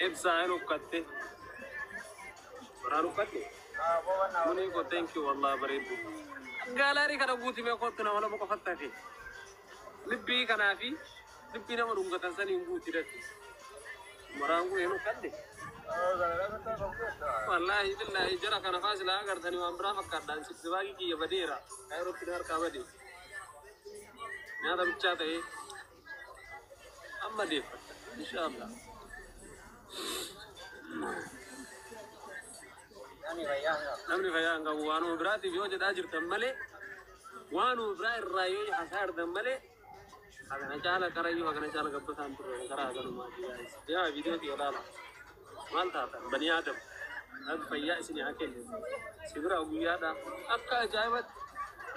Ibsaa hin uffatte. Biraan uffatte. Kuni ko thank you wallah bareeddu. Gaalaarii kana guutimee kottu nama lama qofatti hafe. Libbii kanaa fi libbii nama dhungatan saniin guuti datti. Maraan kun hin uffatte. Wallaahi billaahi jara kana faa silaa agartanii waan biraa fakkaadhaan sibsibaagii kiyya badeera. Kaayirootti na harkaa bade. Nyaata bichaa ta'ee amma deeffadha. Inshaallah. Namni fayyaa hin qabu waanuma biraatiif yoo jedhaa jirtan malee waanuma biraa irraa yoo hasaa jirtan malee hagana caala qarayyuu hagana caala gabbataan turre karaa haganumaa yaa viidiyoo kiyya ilaala. Maal taatan banii aadam rabbi fayyaa isinii haa kennu si bira guyyaadha akka ajaa'ibatti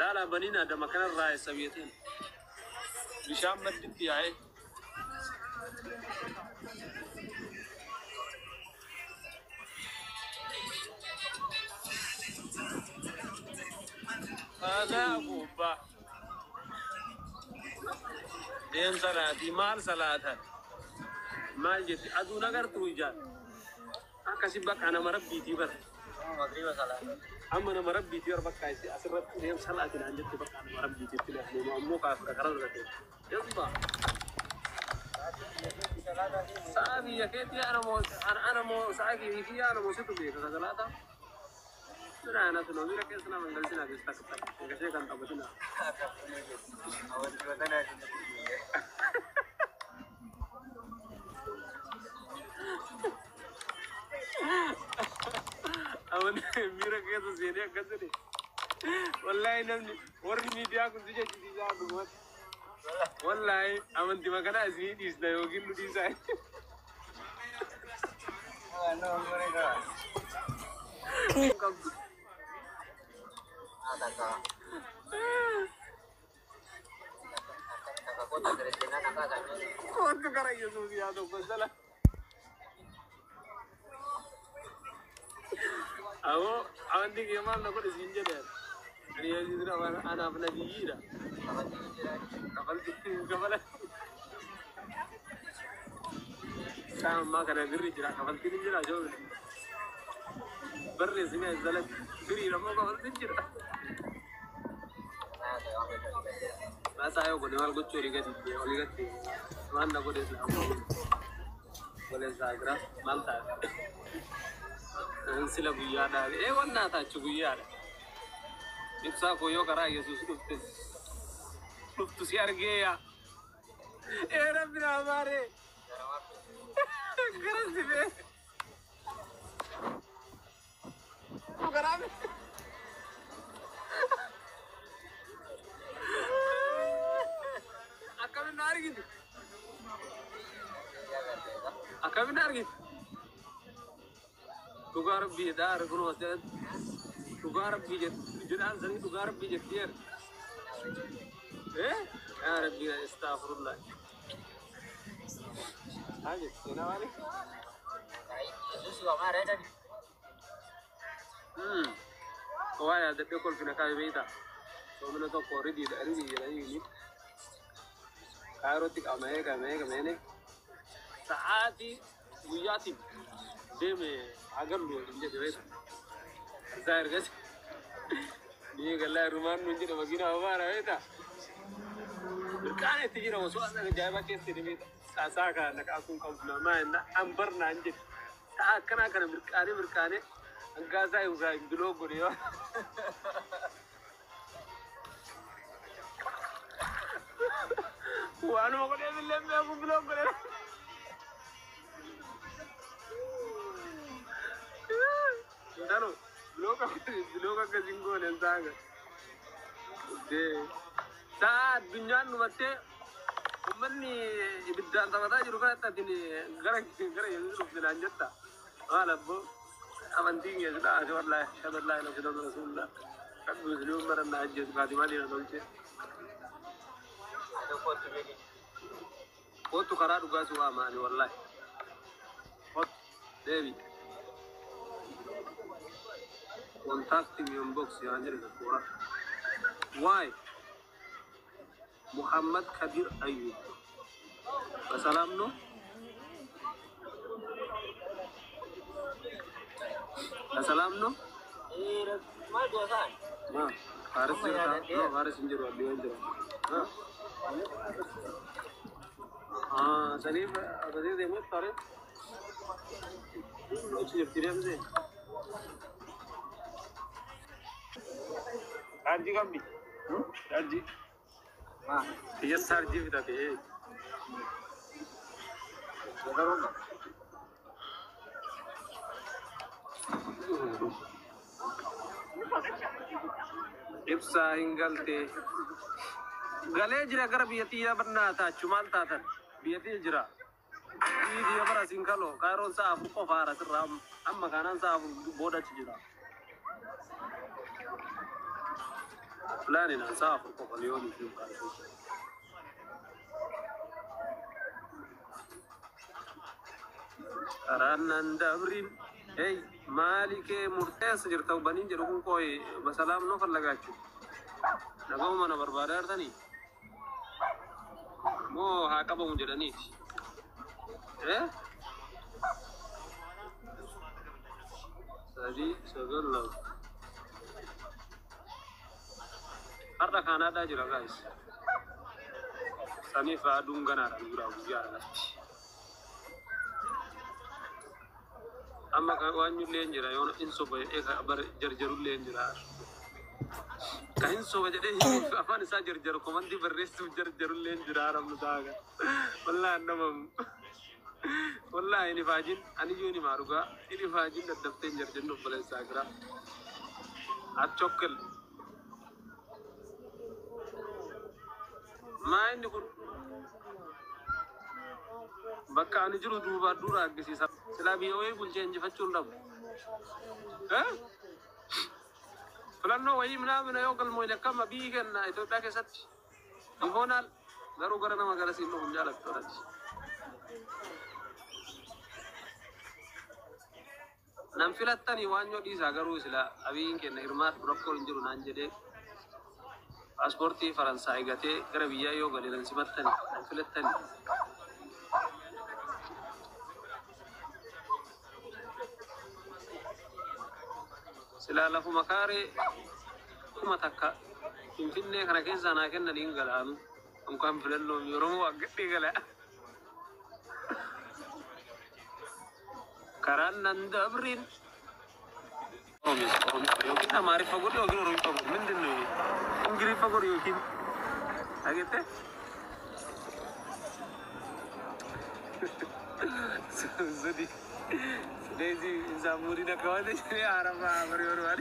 laalaa baniin aadam akkanarraa eessa biyyateen bishaan madditti yaa'ee. Faasaa gubbaa deem salaatii maal salaatan maal jetti aduun agartuu ijaan akkasi bakka nama rabbiitii bara amma nama rabbiitii bara bakka isi asirratti deem salaatii naan jetti bakka nama rabbiitiitti nama ammoo kaafira karaa irra ta'e jazbaa sa'a biyya keetii ana moo ana moo sa'a kiyya ana moo situ beeka salaataa. Mira, no, mira que es una mangalsina que está que se canta pues una. Awan mira que eso sería akkas jedhe. Wallahi namni warri miidiyaa kun si jechisiisaa dhugumatti. Wallahi amantii makanaa isinii dhiisna yookiin nu dhiisaa. Qabdu. Kootu gara Yesuus yaa tokko sala. Awoo amantii kee maal na godhe siin jedhe. Ani Yesuus anaaf nabiyyiidha. Kafaltii kafala. Isaa ammaa kana birri jira kafaltiin hin jira joo. Barreessinee as jalatti biriidha moo kafaltiin jira. Maasaa yoo godhe maal gochuu olii gadi olii gadi waan na godhe godhe isaa jira maal ta'a. Sila guyyaadha. Ee wannaa taachu guyyaadha. Ibsaa koo yoo karaa Yesuus dhufte dhuftu si argee yaa. Ee rabbi naa maaree. Gara si bee. Karaa Akkamiin na argite? Akkamiin na argite? Dhugaa rabbii jedhaa arguun as jedhan. Dhugaa rabbii jedhaan sanii dhugaa rabbii jetti jedha. Ee yaa rabbii astaghfirullah. Haa jetti seenaa maali? Waa yaadadhee kolfina kaa'e beektaa? Soomina tokko ridiidha ridii jedhanii kaayirootti qabamee qabamee qabamee sa'aatii guyyaatiin deeme hagallu hin jedhe beektaa? Isaa ergas ni gallaa rumaan nun jedhe makiina babaara beektaa? Mirqaan itti jira osoo as ajaa'ibaa keessa jedhe beektaa? Saasaa kana naqaa kun qabu namaa jenna ambar naan jedhe. Sa'a akkanaa kana mirqaanee mirqaanee hangaasaa Ibrahim biloo godhe yoo. Waanuma godhee billee beeku biloo godhe. Intalo biloo akkasiin goone hin saaga. Sa'a addunyaan dhumattee uummanni ibiddaan taphataa jiru kanatti ati gara gara Yesuus dhufte naan jetta. Maal abboo amantiin keessa dhaase wallaahi ashhadu an laa ilaaha illallah rasuulullah. Rabbi musliimuun bara na ajjeesu kaatimaa diina tolchee. Kootu karaa dhugaa si waama ani wallaahi. Kootu deebi. Contact me on box yaa jedhe tokko. Why? Muhammad Kadir Ayyub. በሰላም ነው? በሰላም ነው? ፋርስ ፋርስ እንጀሩ ሰሊም በዚህ ደግሞ ፋርስ Ibsaa hin galtee galee jira gara biyya xiyyaa barnaa taachu maal taatan biyya xiyya jira. Biyya bara siin kaloo kaayiroon sa'a afur qofa haara sirraa amma kaanaan sa'a afur booda achi jira. Pilaaninaan sa'a afur qofa liyoonii fi kaayiroo. Karaan nan dabriin hey maali kee murteessa jirta baniin jedhu kun qoy basalaam noo fallagaachuu. Nagama mana barbaadaa jirtanii moo haa qabamu jedhaniiti. Eh? 3 9 2 Har'a Kaanaadaa jira guys. Saniif aduun ganaadha guyyaa guyyaa lafti. Amma waanyullee hin jira yoona in soba jedhee jarjarullee hin jira. Ka hin soba jedhee afaan isaa jarjaru komandii barreessuuf jarjarullee hin jira haramnu taaga. Wallaahi namamu. Wallaahi inni faajin aniyyuu ni maarugaa inni faajin daddaftee hin jarjannu obboleessaa jira. Achokkal. Maa inni kun bakka ani jiru duubaa dura argisiisa. Silaa biyya wayii bulchee injifachuu hin dhabu. Filannoo wayii ምናምን yoo galmoon akkama biyyi kenna Itoophiyaa keessatti ይሆናል. Garuu gara nama gara siin dhufu hin jaalattu alatti. Nan filattanii waan yoo dhiisaa garuu sila abiyyiin kenna hirmaadhu rakkoon hin jiru naan jedhee paaspoortii Faransaay gatee gara biyyaa yoo gale nan simattanii nan filattanii. Silaa lafuma kaaree kuma takka Finfinnee kana keessaa naa kennanii hin galaanu. Unkaan filannoo Oromoo aggadhee gala. Karaan nan dabriin. Oromiffa yookiin Amaariffa godhu yookiin Oromiffa godhu ምንድን ነው ይሄ? Ingiliffa godhu yookiin dhageette? Sudi ስለዚህ እዛ ሙዲ ነካዋለች አረባ በሪ ወርዋል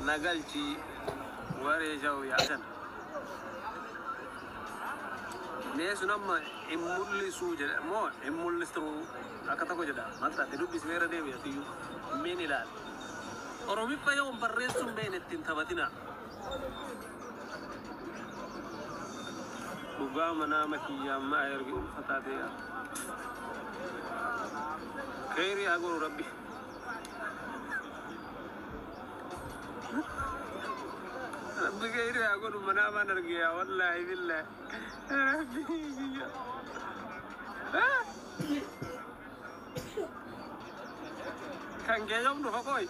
nagalchi waree jau yaadan mee sun amma hin mul'isuu jedha moo hin mul'istu akka tokko jedha maal taate dubbisi meera deebi'atiyyuu meen ilaal Oromiffa yoo barreessuun beekne ittiin taphatina. Dhugaa manaa makiyyaa amma ergi ulfataa ta'e. Khayrii haa godhu Rabbi. Rabbi khayrii haa godhu manaa maan argee wallaahi billaahi. Rabbi kiyya. Kan kee yoom dhufa qoy.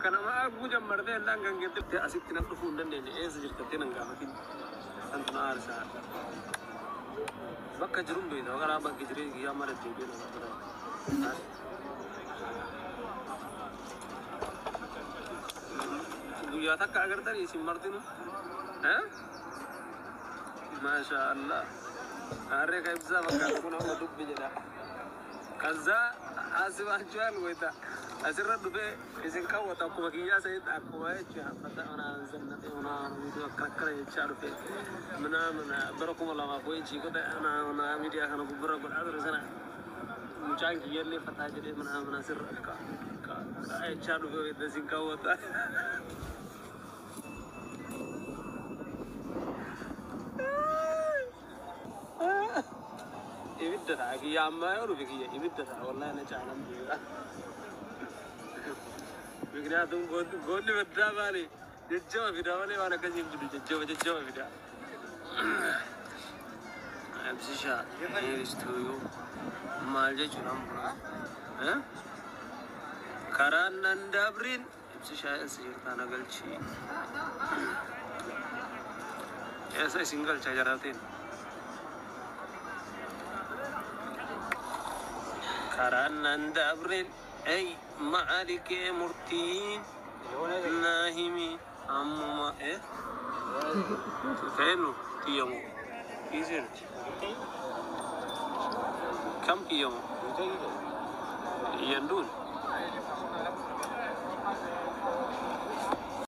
Kanama arguu jammartee illaan kan keetti asitti nan dhufuu hin dandeenye eessa jirtattee nan gaafatin. Santu na aarsaa. Bakka jiruun beekna karaa bakki jiree guyyaa mara deebi'ee nama bira. Guyyaa takka agartanii isin martinu. Maasha Allah. Harree ka ibsaa fakkaatu kun amma dubbi jedha. ከዛ አስባችኋል ወይታ asirra dhufee isin kaawwata akkuma kiyyaa sa'itti akkuma jecha uffata ምናምን ዘነጤ ምናምን viidiyoo akkana akkana jechaa dhufe ምናምን bara 2000 wayii chiikota ምናምን miidiyaa kana gubbarra godhaa ture sana mucaan kiyyallee fataa jedhee ምናምን asirra akka jechaa dhufe wayita isin kaawwata. Ibidda ta'a kiyya ammaa yoo dhufe kiyya ibidda ta'a wallahi na caalan beeka. ምክንያቱም goonni baddaa maali jajjaba fida malee waan akkasii hin fidu jajjaba jajjaba fida. Ibsisha heeristuyyuu maal jechuun amma karaan nan dabriin. Ibsishaa, eessa jirtaa? Na galchii. Eessa isin galchaa jaraateen? Karaan nan dabriin, ey maali kee murtiin naa himi ammuma. Eh, ta'ennu kiyyamu kiiseerti kam kiyyamu kiyyan duun.